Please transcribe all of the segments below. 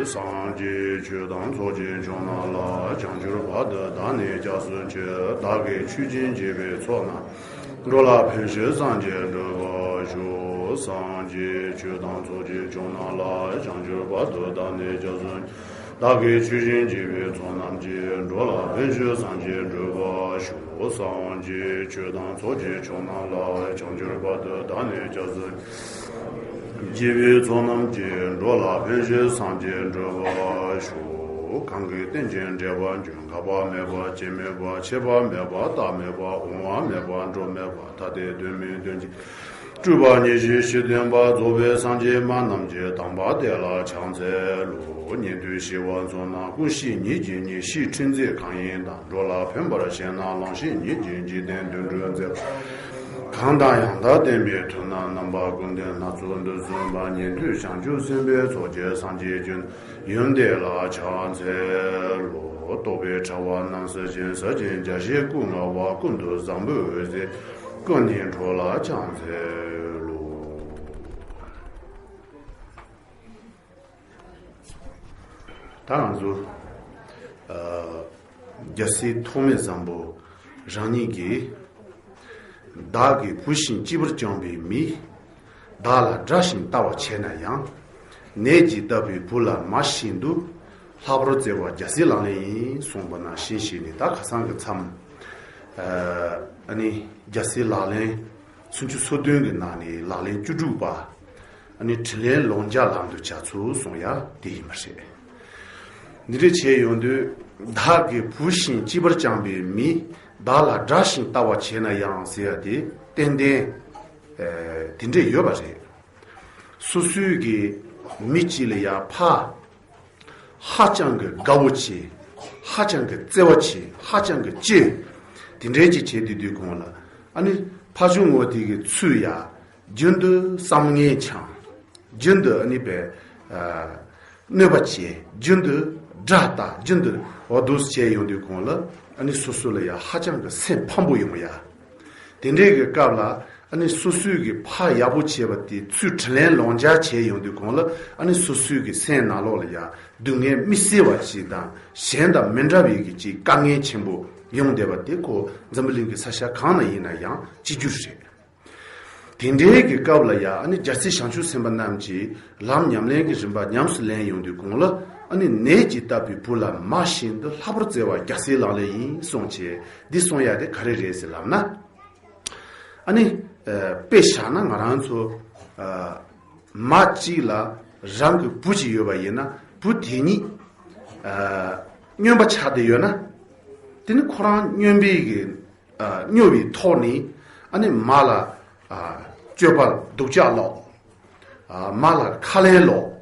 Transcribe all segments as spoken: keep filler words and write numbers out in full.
སངས་རྒྱས་ཆོས་དང་ཚོགས་ཀྱི་མཆོག་རྣམས་ལ། བྱང་ཆུབ་བར་དུ་བདག་ནི་སྐྱབས་སུ་མཆི། བདག་གིས་ཆོས་བཞིན་བགྱིས་པའི་ཚོགས་རྣམས། འགྲོ་ལ་ཕན་ཕྱིར་བསམས་ཀྱིས་འགྲུབ་པར་ཤོག་སངས་རྒྱས་ཆོས་དང་ཚོགས་ཀྱི་མཆོག་རྣམས་ལ། བྱང་ཆུབ་བར་དུ་བདག་ནི་སྐྱབས་སུ་མཆི། བདག་གིས་ཆོས་བཞིན་བགྱིས་པའི་ཚོགས་རྣམས་ཀྱིས། འགྲོ་ལ་ཕན་ཕྱིར་བསམས་ཀྱིས་འགྲུབ་པར་ཤོག་སངས་རྒྱས་ཆོས་དང་ཚོགས་ཀྱི་མཆོག་རྣམས་ལ། བྱང་ཆུབ་བར་དུ་བདག་ནི་སྐྱབས་སུ་མཆི། བགྱིས་པའི་ཚོགས་རྣམས་ཀྱིས། འགྲོ་ལ་ཕན་ཕྱིར་བསམས་ཀྱིས་འགྲུབ་པར་ཤོག་གང་གིས་རྟེན་ཅིང་འབྲེལ་བར་འབྱུང་། འགག་པ་མེད་པ་སྐྱེ་མེད་པ། ཆད་པ་མེད་པ་རྟག་མེད་པ། འོང་བ་མེད་པ་འགྲོ་མེད་པ། ཐ་དད་དོན་མིན་དོན་གཅིག་སྤྲུལ་པ་ཉེར་བཞི་ཞི་སྟོན་པ། རྫོགས་པའི་སངས་རྒྱས་མ་རྣམས་ཀྱི། དམ་པ་དེ་ལ་ཕྱག་འཚལ་ལོ། ཉན་ཐོས་ཞི་བ་འཚོ་རྣམས། ཀུན་ཤེས་ཉིད་ཀྱི་ཉིད། ཤེས་ཕྲིན་ཚེ་གང་ཡིན་དང་། འགྲོ་ལ་ཕན་པར་བྱེད་རྣམས། ལམ་ཤེས་ཉིད་ཀྱི་འཇིག་རྟེན་དུད་འགྲོའི་མཛད་པ། གང་དང་ཡང་དག་ལྡན་པའི་མཐུ་རྣམས། རྣམ་པ་ཀུན་ལྡན་སྣ་ཚོགས་འདི་གསུངས་པ། ཉན་ཐོས་བྱང་ཆུབ་སེམས་དཔའི་ཚོགས་ཀྱིས། སངས་རྒྱས་རྒྱུ་ཡུམ་དེ་ལ་ཕྱག་འཚལ་ལོ། རྟོག་པའི་དྲ་བ་རྣམས་བསལ་ཞིང་། ཟབ་ཅིང་རྒྱ་ཆེའི་སྐུ་མངའ་བ། ཀུན་ཏུ་བཟང་པོའི་འོད་ཟེར། ཀུན་ནས་འཕྲོ་ལ་ཕྱག་འཚལ་ལོ། ད་ང་ཚོ་ཨ་རྒྱལ་སྲས་ཐོགས་མེད་བཟང་པོ་རང་ཉིད་ཀྱིས། བདག་གི་བུ་བཞིན་གཅེས་པར་བསྐྱངས་པའི་མི། བདག་ལ་དགྲ་བཞིན་ལྟ་བ་བྱས་ན་ཡང་། ནད་ཀྱིས་བཏབ་པའི་བུ་ལ་མ་བྱིན་དུ། ལྷག་པར་བརྩེ་བ་རྒྱལ་སྲས་ལག་ལེན་ཡིན། གསུངས་པ་ནང་བཞིན་བྱས་ནས། ད་ཁ་སང་གི་མཚམས་ཨ་ནི་རྒྱལ་སྲས་ལག་ལེན་སུམ་ཅུ་སོ་བདུན་གྱི་ནང་ནས་ལག་ལེན་བཅུ་དྲུག་པ། ཨ་ནི་དྲིན་ལན་ལོག་འཇལ་ལམ་དུ་བྱ་ཚུལ་གསུངས་ཡ་དེ་ཡིན་པ་རེད། འདི་འདྲ་བྱས་ཡོང་དུས། བདག་གི་བུ་བཞིན་གཅེས་པར་བསྐྱངས་པའི་མི། བདག་ལ་དགྲ་བཞིན་ལྟ་བ་བྱས་ན་ཡང་ཟེར་ཡ་དེ་ཏན་ཏན་ཨ་དེ་འདྲས་ཡོད་པ་རེད། སོ་སོའི་གི་མི་གཅིག་ལ་ཡ་ཕ་ཧ་ཅང་གི་དགའ་བོ་བྱེད། ཧ་ཅང་གི་བརྩེ་བ་བྱེད། ཧ་ཅང་གི་གཅེས། དེ་འདྲས་ཅིག་བྱེད་དུས། དུས་གོང་ལ་ཨ་ནི་ཕ་ཆུང་ངུ་དེ་གི་ཚུར་ཡ་རྒྱུན་དུ་བསམ་ངན་འཆང་། རྒྱུན་དུ་ཨ་ནི་པའི་ཨ་གནོད་པ་བྱེད། རྒྱུན་དུ་དགྲ་ལྟ། རྒྱུན་དུ་འོ་འདུག་བྱས་ཡོང་དུས་གོང་ལ། ཨ་ནི་སོ་སོ་ལ་ཡ་ཧ་ཅང་གི་སེམས་ཕམ་པོ་ཡོང་ཡ། དེ་འདྲའི་གི་སྐབས་ལ་ཨ་ནི་སོ་སོའི་གི་ཕ་ཡག་པོ་བྱས་པ་དེ་ཚུར་དྲིན་ལན་ལོག་འཇལ་བྱས་ཡོང་དུས་གོང་ལ། ཨ་ནི་སོ་སོའི་གི་སེམས་ནང་ལོགས་ལ་ཡ་སྡུག་བསྔལ་མི་བཟད་པ་ཞིག་དང་། གཞན་དང་མི་འདྲ་བའི་གི་ཅིག་དཀའ་ངལ་ཆེན་པོ་ཡོང་བསྡད་པ་དེ་ཁོ་འཛམ་བུ་གླིང་གི་ས་ཆ་གང་ན་ཡིན་ན་ཡང་སྐྱེ་རྒྱུ་རེད། དེ་འདྲའི་གི་སྐབས་ལ་ཡ་ཨ་ནི་རྒྱལ་སྲས་བྱང་ཆུབ་སེམས་དཔའ་རྣམས་ཀྱིས་ལམ་ཉམས་ལེན་གྱི་རིམ་པ་ཉམས་སུ་ལེན་ཡོང་དུས་གོང་ལ། ཨ་ནི་ནད་ཀྱིས་བཏབ་པའི་བུ་ལ་མ་བྱིན་དུ། ལྷག་པར་བརྩེ་བ་རྒྱལ་སྲས་ལག་ལེན་ཡིན་གསུངས་བྱས། འདི་གསུང་ཡ་དེ་ག་རེ་རེད་ཟེར་ལབ་ན། ཨ་ནི་ཨ་དཔེ་བཞག་ན་ང་རང་ཚོ་ཨ་མ་གཅིག་ལ་རང་གི་བུ་གཅིག་ཡོད་པ་ཡིན་ན། བུ་དེ་ཉིད་ཨ་སྨྱོན་པ་ཆགས་བསྡད་ཡོད་ན། དེ་ནི་ཁོ་རང་སྨྱོན་པའི་གི་ཨ་སྨྱོ་བའི་ཐོག་ནས་ཨ་ནི་མ་ལ་ཨ་སྤྱོད་པ་སྡུག་ཅག་སློག། ཨ་མ་ལ་ཁ་ལན་སློག།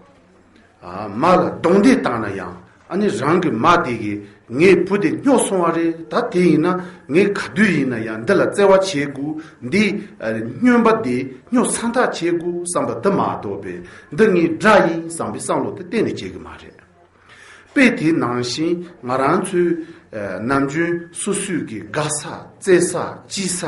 ཨ་མ་ལ་རྡུང་རྡེག་བཏང་ན་ཡང་། ཨ་ནི་རང་གི་མ་དེ་གིས་ངའི་བུ་དེ་སྨྱོ་སོང་བ་རེད། ད་དེ་ཡིན་ན་ངས་ག་དུས་ཡིན་ན་ཡང་འདི་ལ་བརྩེ་བ་བྱེད་དགོས། འདི་ཨ་སྨྱོན་པ་དེ་སྨྱོ་ཚར་ཐག་བྱེད་དགོས་བསམ་པ་དེ་མ་གཏོགས་པའི། འདི་ངའི་དགྲ་ཡིན་བསམ་པའི་བསམ་བློ་དེ་གཏན་ནས་སྐྱེ་གི་མ་རེད། དཔེ་དེ་ནང་བཞིན་ང་རང་ཚོའི་ཨ་ནམ་རྒྱུན་སོ་སོའི་གི་དགའ་ས་བརྩེ་ས་གཅེས་ས་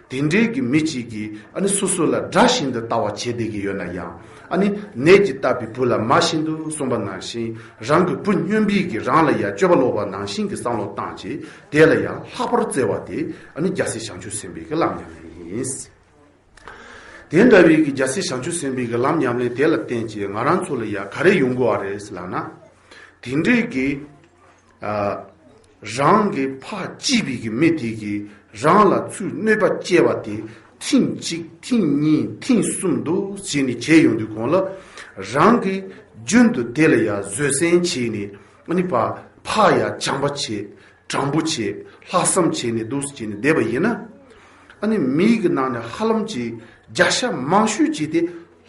དེ་འདྲའི་གི་མི་གཅིག་གིས་ཨ་ནི་སོ་སོ་ལ་དགྲ་བཞིན་དུ་ལྟ་བ་བྱེད་བསྡད་ཀྱི་ཡོད་ན་ཡང་། ཨ་ནི་ནད་ཀྱིས་བཏབ་པའི་བུ་ལ་མ་བྱིན་དུ་གསུངས་པ་ནང་བཞིན། རང་གི་བུ་སྨྱོན་པའི་གི་རང་ལ་ཡང་སྤྱོད་པ་ལོག་པ་ནང་བཞིན་གྱི་བསམ་བློ་བཏང་བྱས། དེ་ལ་ཡང་ལྷག་པར་བརྩེ་བ་དེ་ཨ་ནི་རྒྱལ་སྲས་བྱང་ཆུབ་སེམས་དཔའི་གི་ལམ་ཉམས་ལེན་ཡིན། དེ་འདྲ་བའི་གི་རྒྱལ་སྲས་བྱང་ཆུབ་སེམས་དཔའི་གི་ལམ་ཉམས་ལེན་དེ་ལ་བརྟེན་བྱས་ང་རང་ཚོ་ལ་ཡ་ག་རེ་ཡོང་དགོས་པ་རེད་ལབ་ན། དེ་འདྲའི་གི་ཨ་རང་གི་ཕ་གཅེས་པའི་གི་མི་དེ་གིས་རང་ལ་ཚུར་གནོད་པ་སྐྱེལ་བ་དེ་ཐེངས་གཅིག་ཐེངས་གཉིས་ཐེངས་གསུམ་དུ་བྱས་ནས་བྱས་ཡོང་དུས་གོང་ལ། རང་གིས་རྒྱུན་དུ་དེ་ལ་ཡ་བཟོད་བསྲན་བྱས་ནས། ཨ་ནི་ཕ་ཕ་ཡ་བྱམས་པ་བྱེད། དྲང་པོ་བྱེད། ལྷག་བསམ་བྱས་ནས་འདུག་སེ་བྱས་ནས་བསྡད་པ་ཡིན་ན། ཨ་ནི་མི་གི་ནང་ནས་ཧ་ལམ་གྱི་བརྒྱ་ཆ་མང་ཤོས་ཀྱིས་དེ་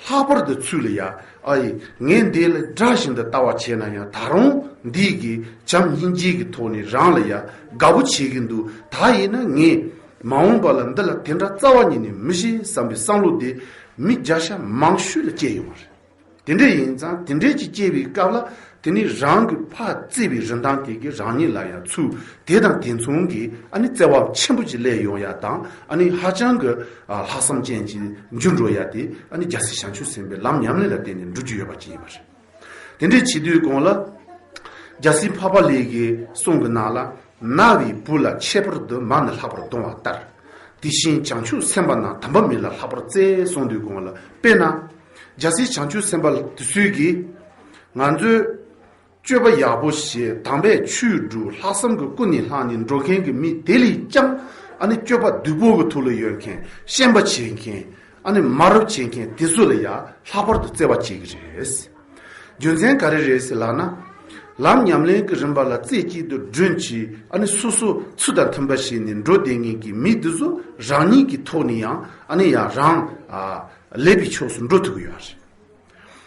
ལྷག་པར་དུ་ཚུར་ལ་ཡ། ཨ་ཡི་ངས་འདི་ལ་དགྲ་བཞིན་དུ་ལྟ་བ་བྱས་ན་ཡང་། ད་རུང་འདི་གི་བྱམས་སྙིང་རྗེ་གི་ཐོག་ནས་རང་ལ་ཡ་དགའ་བོ་བྱེད་ཀྱི་འདུག་ད་ཡིན་ན་ངས་མ་འོངས་པ་ལ་འདི་ལ་དེ་འདྲ་རྩ་བ་ཉིད་ནས་མི་བྱེད་བསམ་པའི་བསམ་བློ་དེ་མི་བརྒྱ་ཆ་མང་ཤོས་ལ་སྐྱེ་ཡོང་བ་རེད། དེ་འདྲ་ཡིན་ཙང་། དེ་འདྲ་ཅིག་སྐྱེ་བའི་སྐབས་ལ། དེ་ནི་རང་གི་ཕ་བརྩེ་བའི་རིན་ཐང་དེ་གིས་རང་ཉིད་ལ་ཡང་ཚུར་དེ་དང་དེ་མཚུངས་ཀྱི་ཨ་ནི་བརྩེ་བ་ཆེན་པོ་ཅིག་སླེབས་ཡོང་ཡ་དང་། ཨ་ནི་ཧ་ཅང་གི་ཨ་ལྷག་བསམ་ཅན་ཅིག་འགྱུར་འགྲོ་ཡ་དེ། ཨ་ནི་རྒྱལ་སྲས་བྱང་ཆུབ་སེམས་དཔའི་ལམ་ཉམས་ལེན་ལ་བརྟེན་ནས་འགྲུབ་རྒྱུ་ཡོད་པ་ཅིག་ཡིན་པ་རེད། དེ་འདྲས་བྱེད་དུས་གོང་ལ། རྒྱལ་སྲས་འཕགས་པ་ལྷས་ཀྱི་གསུང་གི་ནང་ལ། ན་བའི་བུ་ལ་ཁྱད་པར་དུ་མ་ནི་ལྷག་པར་གདུང་བ་ལྟར། དེ་བཞིན་བྱང་ཆུབ་སེམས་དཔའ་རྣམས་དམ་པ་མེད་ལ་ལྷག་པར་བརྩེ་གསུང་དུས་གོང་ལ། དཔེར་ན། རྒྱལ་སྲས་བྱང་ཆུབ་སེམས་དཔའ་དེ་ཚོས་ཀྱིས། ང་ཚོས་སྤྱོད་པ་ཡག་པོ་བྱེད། དམ་པའི་ཆོས་སྒྲུབ། ལྷག་བསམ་གྱིས་ཀུན་ནས་བསླངས་ནས་འགྲོ་མཁན་གྱི་མི་དེ་ལས་ཀྱང་ཨ་ནི་སྤྱོད་པ་སྡིག་པོ་གི་ཐོག་ལ་ཡོད་མཁན། ཤན་པ་བྱེད་མཁན། ཨ་ནི་མ་རབས་བྱེད་མཁན་དེ་ཚོ་ལ་ཡང་ལྷག་པར་དུ་བརྩེ་བ་བྱེད་ཀྱི་རེད། རྒྱུ་མཚན་ག་རེ་རེད་ཟེར་ལབ་ན། ལམ་ཉམས་ལེན་གྱི་རིམ་པ་ལ་རྩེ་གཅིག་ཏུ་སྒྲུན་གྱིས་ཨ་ནི་སོ་སོ་ཚུལ་དང་མཐུན་པ་བྱས་ནས་འགྲོ་བསྡད་མཁན་གྱི་མི་དེ་ཚོ་རང་ཉིད་ཀྱི་ཐོག་ནས་ཡང་ཨ་ནི་ཡང་རང་ཨ་ལེགས་པའི་ཕྱོགས་སུ་འགྲོ་ཐུབ་ཀྱི་ཡོད་རེད།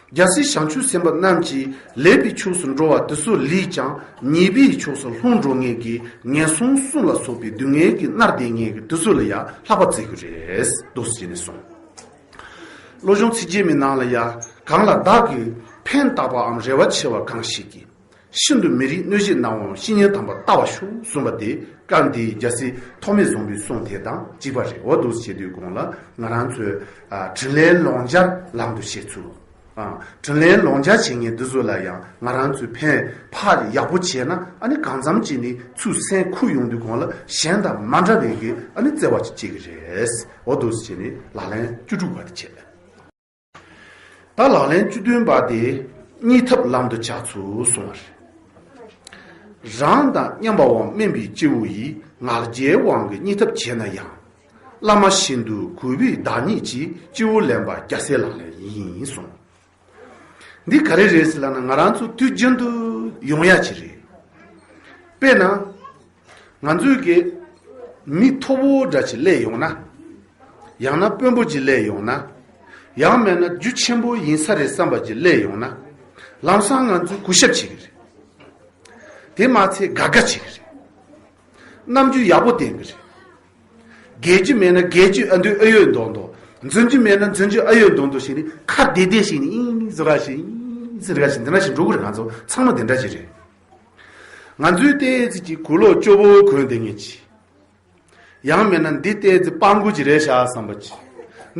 རྒྱལ་སྲས་བྱང་ཆུབ་སེམས་དཔའ་རྣམས་ཀྱིས་ལེགས་པའི་ཕྱོགས་སུ་འགྲོ་བ་དེ་ཚོ་ལས་ཀྱང་ཉེས་པའི་ཕྱོགས་སུ་ལྷུང་འགྲོ་མཁན་གྱི་ངན་སོང་གསུམ་ལ་སོགས་པའི་སྡུག་བསྔལ་གྱིས་མནར་བསྡད་མཁན་གྱི་དེ་ཚོ་ལ་ཡང་ལྷག་པར་བརྩི་དགོས་རེད། འདུག་སེ་བྱས་ནས་གསུངས། བློ་སྦྱོང་ཚིག་བརྒྱད་མའི་ནང་ལ་ཡང་། གང་ལ་བདག་གིས་ཕན་བཏགས་པའམ་རེ་བ་ཆེ་བ་གང་ཞིག་གིས། ཤིན་ཏུ་མི་རིགས་གནོད་བྱེད་རྣམས་འམ་བཤེས་གཉེན་དམ་པར་ལྟ་བར་ཤོག་གསུངས་པ་དེ་སྐབས་འདིའི་རྒྱལ་སྲས་ཐོགས་མེད་བཟང་པོའི་གསུང་དེ་དང་གཅིག་པ་རེད། འོ་འདུག་སེ་བྱེད་དུས་གོང་ལ་ང་རང་ཚོས་ཨ་དྲིན་ལན་ལོག་འཇལ་ལམ་དུ་བྱེད་ཚུལ། ཨ་དྲིན་ལན་ལོག་འཇལ་བྱེད་མཁན་འདི་ཚོ་ལ་ཡང་ང་རང་ཚོས་ཕན་ཕར་ཡག་པོ་བྱས་ན་ཨ་ནི་གང་འཚམ་ཅིག་ནི་ཚུར་སེམས་ཁུར་ཡོང་དུས་གོང་ལ་གཞན་དང་མ་འདྲ་བའི་གི་ཨ་ནི་བརྩེ་བ་ཅིག་སྐྱེ་གི་རེད། འོ་འདུག་སེ་བྱས་ནས་ལག་ལེན་བཅུ་དྲུག་པ་དེ་བྱེད། ད་ལག་ལེན་བཅུ་བདུན་པ་དེ་གཉིད་ཐབས་ལམ་དུ་བྱ་ཚུལ་གསུངས་པ་རེད། རང་དང་མཉམ་པའམ་དམན་པའི་སྐྱེ་བོ་ཡིས་ང་རྒྱལ་དབང་གིས་གཉིད་ཐབས་བྱས་ན་ཡང་། བླ་མ་བཞིན་དུ་གུས་པས་བདག་ཉིད་ཀྱི་སྤྱི་བོར་ལེན་པ་རྒྱལ་སྲས་ལག་ལེན་ཡིན་གསུངས། འདི་ག་རེ་རེད་ཟེར་ལབ་ན་ང་རང་ཚོ་དུས་རྒྱུན་དུ་ཡོང་ཡ་ཅིག་རེད། དཔེར་ན། ང་ཚོའི་གི་མི་མཐོ་པོ་འདྲ་ཅིག་སླེབས་ཡོང་ན། ཡང་ན་དཔོན་པོ་ཅིག་སླེབས་ཡོང་ན། ཡང་མིན་ན་རྒྱུ་ཆེན་པོ་ཡིན་ས་རེད་བསམ་པ་ཅིག་སླེབས་ཡོང་ན། ལམ་སང་ང་ཚོས་གུས་ཞབས་བྱེད་ཀྱི་རེད། དེ་མ་ཚད་དགའ་དགའ་བྱེད་ཀྱི་རེད། རྣམ་འགྱུར་ཡག་པོ་བསྟན་གྱི་རེད། རྒྱལ་རྒྱུ་མེད་ན་རྒྱལ་རྒྱུ་ཨ་འདོད་ཨ་ཡོད་མདོག་མདོག་འཛིན་རྒྱུ་མེད་ན་འཛིན་རྒྱུ་ཨ་ཡོད་མདོག་མདོག་བྱས་ནས་ཁ་བདེ་བདེ་བྱས་ནས་ཨིན་ཟེར་ར་ཞིག་ཨིན་ཟེར་ར་ཞིག་འདི་འདྲ་ཞིག་འགྲོ་གི་རེད། ང་ཚོ་ཚང་མ་འདི་འདྲ་ཞིག་རེད། ང་ཚོའི་ཏོག་ཙམ་གྱི་གོས་ལོག་སྐྱོ་པོ་གོན་བསྡད་མཁན་ཅིག་ཡང་མིན་ན་འདི་ཏོག་ཙམ་སྤྲང་པོ་ཅིག་རེད་ཤག་བསམ་པ་ཅིག་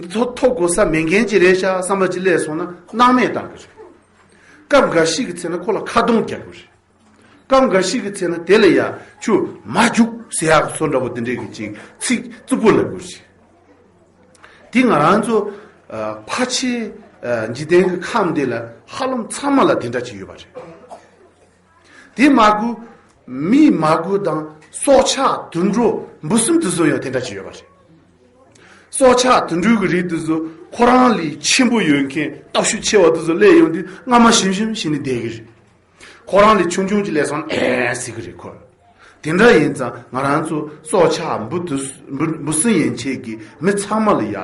འདི་ཐོབ་ཐོབ་གོ་ས་མེད་མཁན་ཅིག་རེད་ཤག་བསམ་པ་ཅིག་སླེབས་སོང་ན་སྣང་མེད་བཏང་གི་རེད། སྐབས་འགའ་ཞིག་གི་ཚེ་ན་ཁོ་ལ་ཁ་རྡུང་རྒྱག་གི་རེད། སྐབས་འགའ་ཞིག་གི་ཚེ་ན་དེ་ལ་ཡ་ཁྱོད་མ་རྒྱུགས་ཟེར་ཡག་གི་བཟོ་འདྲ་པོ་དེ་འདྲས་ཀྱི་ཅིག་ཚིག་རྩུབ་པོ་ལབ་དགོས་ཤིག་དེ་ང་རང་ཚོ་ཨ་ཕལ་ཆེར་ཨ་འཇིག་རྟེན་གྱི་ཁམས་འདི་ལ་ཧ་ལམ་ཚང་མ་ལ་དེ་འདྲ་ཅིག་ཡོད་པ་རེད། དེ་མ་དགོས་མི་མ་དགོས་དང་སྲོག་ཆགས་དུད་འགྲོ་འབུ་སྲིན་དེ་ཚོ་ཡང་དེ་འདྲ་ཅིག་ཡོད་པ་རེད། སྲོག་ཆགས་དུད་འགྲོ་གི་རིགས་དེ་ཚོ་ཁོ་རང་ལས་ཆེན་པོ་ཡོད་མཁན་སྟོབས་ཤུགས་ཆེ་བ་དེ་ཚོ་སླེབས་ཡོང་དུས་རྔ་མ་ཞིམ་ཞིམ་བྱས་ནས་བསྡད་ཀྱི་རེད། ཁོ་རང་ལས་ཆུང་ཆུང་ཅིག་སླེབས་སོང་ན་ཨེ་ཟེར་གི་རེད་ཁོ། དེ་འདྲ་ཡིན་ཙང་ང་རང་ཚོ་སྲོག་ཆགས་འབུ་དུ་འབུ་འབུ་སྲིན་ཡན་ཆད་ཀྱི་མི་ཚང་མ་ལ་ཡ་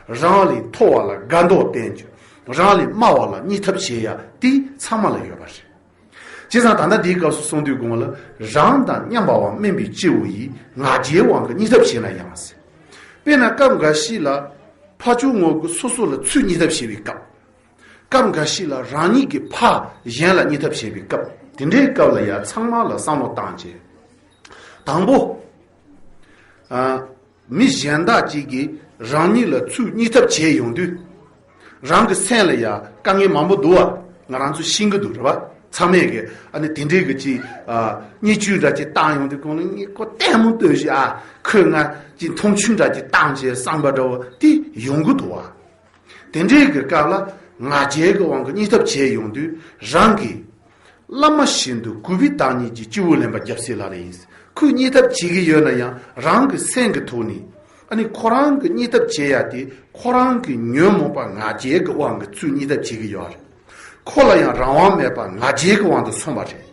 རང་ལས་མཐོ་བ་ལ་དགའ་མདོག་བསྟན་རྒྱུ། རང་ལས་དམའ་བ་ལ་གཉིས་ཐབས་བྱེད་ཡ་དེ་ཚང་མ་ལ་ཡོད་པ་རེད། བྱས་ཙང་ད་ལྟ་འདིའི་སྐབས་སུ་གསུང་དུས་གོང་ལ་རང་དང་མཉམ་པའམ་དམན་པའི་སྐྱེ་བོ་ཡིས་ང་རྒྱལ་དབང་གིས་གཉིས་ཐབས་བྱས་ན་ཡང་ཟེར། དཔེར་ན་སྐབས་འགའ་ཞིག་ལ་ཕ་ཆུང་ངོ་གི་སོ་སོ་ལ་ཚུར་གཉིས་ཐབས་བྱེད་པའི་སྐབས། སྐབས་འགའ་ཞིག་ལ་རང་ཉིད་ཀྱི་ཕ་གཞན་ལ་གཉིས་ཐབས་བྱེད་པའི་སྐབས། དེ་འདྲའི་སྐབས་ལ་ཡང་ཚང་མ་ལ་བསམ་བློ་བཏང་བྱས། དང་པོ། ཨ། མི་གཞན་དག་ཅིག་གིས་རང་ཉིད་ལ་ཚུར་གཉིས་ཐབས་བྱས་ཡོང་དུས། རང་གི་སེམས་ལ་ཡང་དཀའ་ངལ་མང་པོ་འདུག་བ། ང་རང་ཚོ་ཤེས་ཀྱི་འདུག་རེད་བ། ཚང་མས་ཀྱི་ཨ་ནི་དེ་འདྲའི་གི་ཅིག་ཨ་བརྙས་བཅོས་འདྲ་ཅིག་བཏང་ཡོང་དུས་གོང་ལ་ངས་ཁོ་ལྟད་མོ་ལྟོས་ཤིག་ཨ། ཁོས་ང་ཅིག་མཐོང་ཆུང་འདྲ་ཅིག་བཏང་བྱས་བསམ་པ་འདྲ་བོ་དེ་ཡོང་གི་འདུག་བ། དེ་འདྲའི་གི་སྐབས་ལ་ང་རྒྱལ་གྱི་དབང་གིས་གཉིས་ཐབས་བྱས་ཡོང་དུས་རང་གིས་བླ་མ་བཞིན་དུ་གུས་པས་བདག་ཉིད་ཀྱི་སྤྱི་བོར་ལེན་པ་རྒྱལ་སྲས་ལག་ལེན་ཡིན། ཁོས་གཉིས་ཐབས་བྱེད་ཀྱི་ཡོད་ན་ཡང་རང་གི་སེམས་ཀྱི་ཐོག་ནས་ཨ་ནི་ཁོ་རང་གི་གཉིས་ཐབས་བྱེད་ཡ་དེ་ཁོ་རང་གི་ཉོན་མོངས་པ་ང་རྒྱལ་གྱི་དབང་གིས་ཚུར་གཉིས་ཐབས་བྱེད་ཀྱི་ཡོད་རེད། ཁོ་ལ་ཡང་རང་དབང་མེད་པར་ང་རྒྱལ་གྱི་དབང་དུ་སོང་བ་རེད།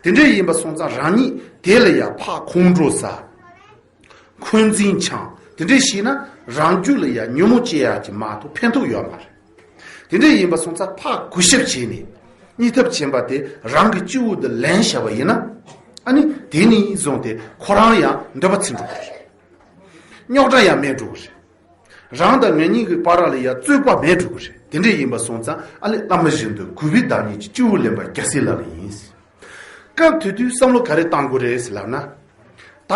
དེ་འདྲ་ཡིན་པ་སོང་ཙང་རང་ཉིད་དེ་ལ་ཡང་ཕར་ཁོང་ཁྲོ་ཟ། འཁོན་འཛིན་འཆང་། དེ་འདྲས་བྱས་ན་རང་རྒྱུད་ལ་ཡང་ཉོན་མོངས་སྐྱེ་ཡག་ཅིག་མ་གཏོགས་ཕན་ཐོགས་ཡོད་མ་རེད། དེ་འདྲས་ཡིན་པ་སོང་ཙང་ཕར་གུས་ཞབས་བྱས་ནས་གཉིས་ཐབས་བྱེད་པ་དེ་རང་གི་སྤྱི་བོ་དུ་ལེན་བྱས་པ་ཡིན་ན། ཨ་ནི་དེ་ནས་བཟུང་སྟེ་ཁོ་རང་ཡང་འདོད་པ་ཚིམ་འགྲོ་གི་རེད། རྙོག་དྲ་ཡང་མེད་འགྲོ་གི་རེད། རང་དང་ངེད་གཉིས་ཀྱི་བར་ལ་ཡང་རྩོད་པ་མེད་འགྲོ་གི་རེད། དེ་འདྲས་ཡིན་པ་སོང་ཙང་ཨ་ནི་བླ་མ་བཞིན་དུ་གུས་པས་བདག་ཉིད་ཀྱི་སྤྱི་བོར་ལེན་པ་རྒྱལ་སྲས་ལག་ལེན་ཡིན། སྐབས་དེ་དུས་བསམ་བློ་ག་རེ་བཏང་དགོས་རེད་ཟེར་ལབ་ན། ད།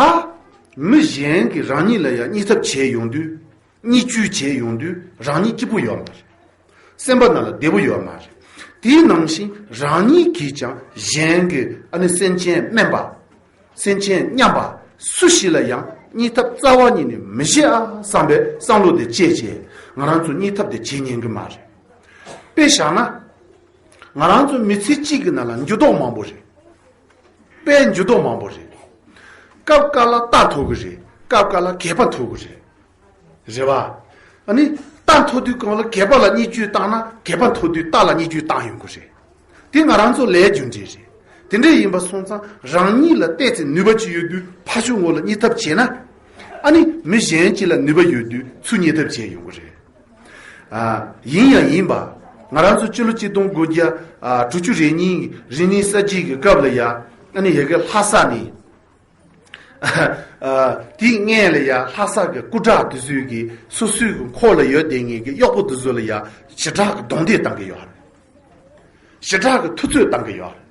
མི་གཞན་གྱིས་རང་ཉིད་ལ་ཡང་གཉིས་ཐབས་བྱས་ཡོང་དུས། བརྙས་བཅོས་བྱས་ཡོང་དུས་རང་ཉིད་སྐྱིད་པོ་ཡོད་མ་རེད། སེམས་པ་ནང་ལ་བདེ་པོ་ཡོད་མ་རེད། དེའི་ནང་བཞིན་རང་ཉིད་ཀྱིས་ཀྱང་གཞན་གྱི་ཨ་ནི་སེམས་ཅན་དམན་པ། སེམས་ཅན་མཉམ་པ་སུ་ཞིག་ལ་ཡང་སྙིང་སྟོབས་རྩ་བ་ཉིད་ནས་མི་བྱེད་ཨ་བསམ་པའི་བསམ་བློ་དེ་སྐྱེས་བྱས་ང་རང་ཚོ་སྙིང་སྟོབས་དེ་བྱེད་ཉན་གི་མ་རེད། དཔེ་བཞག་ན། ང་རང་ཚོ་མི་ཚེ་གཅིག་གི་ནང་ལ་འགྱུར་ལྡོག་མང་པོ་རེད། དཔེ་འགྱུར་ལྡོག་མང་པོ་རེད། སྐབས་འགའ་ལ་རྟ་ཐོབ་གི་རེད། སྐབས་འགའ་ལ་གད་པ་ཐོབ་གི་རེད། རེད་བ། ཨ་ནི། རྟ་ཐོབ་དུས་སྒང་ལ་གད་པ་ལ་བརྙས་བཅོས་བཏང་ན་གད་པ་ཐོབ་དུས་རྟ་ལ་བརྙས་བཅོས་བཏང་ཡོང་གི་རེད། དེ་ང་རང་ཚོ་ལས་རྒྱུ་འབྲས་རེད། དེ་འདྲ་ཡིན་པ་སོང་ཙང་རང་ཉིད་ལ་ཏོག་ཙམ་ནུས་པ་ཅིག་ཡོད་དུས་ཕར་ཕྱོགས་ངོས་ལ་སྙིང་སྟོབས་བྱས་ན། ཨ་ནི་མི་གཞན་གཅིག་ལ་ནུས་པ་ཡོད་དུས་ཚུར་སྙིང་སྟོབས་བྱས་ཡོང་གི་རེད། ཨ། ཡིན་ཡང་ཡིན་པ། ང་རང་ཚོ་སྤྱི་ལོ་གཅིག་སྟོང་དགུ་བརྒྱ། ཨ། དྲུག་ཅུ་རེ་གཉིས་རིག་གནས་གསར་བརྗེ་གི་སྐབས་ལ་ཡ། ཨ་ནི་ཡ་གི་ལྷ་ས་ནས། ཨ། དེའི་སྔོན་ལ་ཡ་ལྷ་ས་གི་སྐུ་དྲག་དེ་ཚོས་གི་སོ་སོའི་གི་འཁོར་ལ་ཡོད་བསྡད་མཁན་གི་གཡོག་པོ་དེ་ཚོ་ལ་ཡ་ཞི་དྲག་གི་རྡུང་རྡེག་བཏང་གི་ཡོད་རེད། ཞི་དྲག་གི་ཐུབ་ཚོད་བཏང་གི་ཡོད་རེད།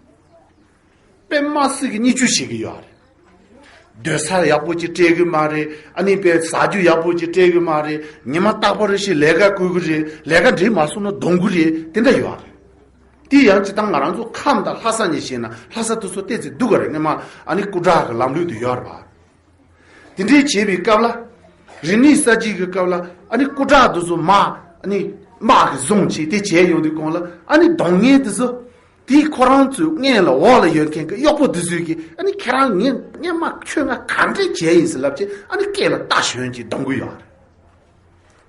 དཔེ་མ་སྲིད་གི་བརྙས་བཅོས་བྱེད་ཀྱི་ཡོད་རེད། སྡོད་ས་ཡག་པོ་ཅིག་སྤྲད་གི་མ་རེད། ཨ་ནི་དཔེ་ཟ་རྒྱུ་ཡག་པོ་ཅིག་སྤྲད་གི་མ་རེད། ཉི་མ་རྟག་པར་རེ་བཞིན་ལས་ཀ་བསྐུལ་གི་རེད། ལས་ཀ་འགྲིག་མ་སོང་ན་རྡུང་གི་རེད། དེ་འདྲ་ཡོད་རེད། དེ་ཡང་སྤྱིར་བཏང་ང་རང་ཚོ་ཁམས་དང་ལྷ་ས་ནས་བཤད་ན་ལྷ་ས་དེ་ཚོ་ཏོག་ཙམ་སྡུག་ག་རེད། སྔོན་མ་ཨ་ནི་སྐུ་དྲག་གི་ལམ་ལུགས་དེ་ཡོད་རེད་པ། དེ་འདྲའི་བྱས་པའི་སྐབས་ལ། རིག་གནས་གསར་བརྗེ་གི་སྐབས་ལ་ཨ་ནི་སྐུ་དྲག་དེ་ཚོ་དམག་ཨ་ནི་དམག་གི་བཟུང་བྱས་དེ་བྱས་ཡོང་དུས་སྒང་ལ་ཨ་ནི་རྡུང་མཁན་དེ་ཚོ། དེས་ཁོ་རང་ཚོའི་སྔོན་ལ་འོག་ལ་ཡོད་མཁན་གྱི་གཡོག་པོ་དེ་ཚོས་ཀྱིས་ཨ་ནི་ཁྱེད་རང་ངས་སྔོན་མ་ཁྱོད་ང་ག་འདྲས་བྱས་ཡིན་ཟེར་ལབ་བྱས་ཨ་ནི་སྐེ་ལ་རྟ་ཞོན་གྱིས་རྡུང་གི་ཡོད་རེད།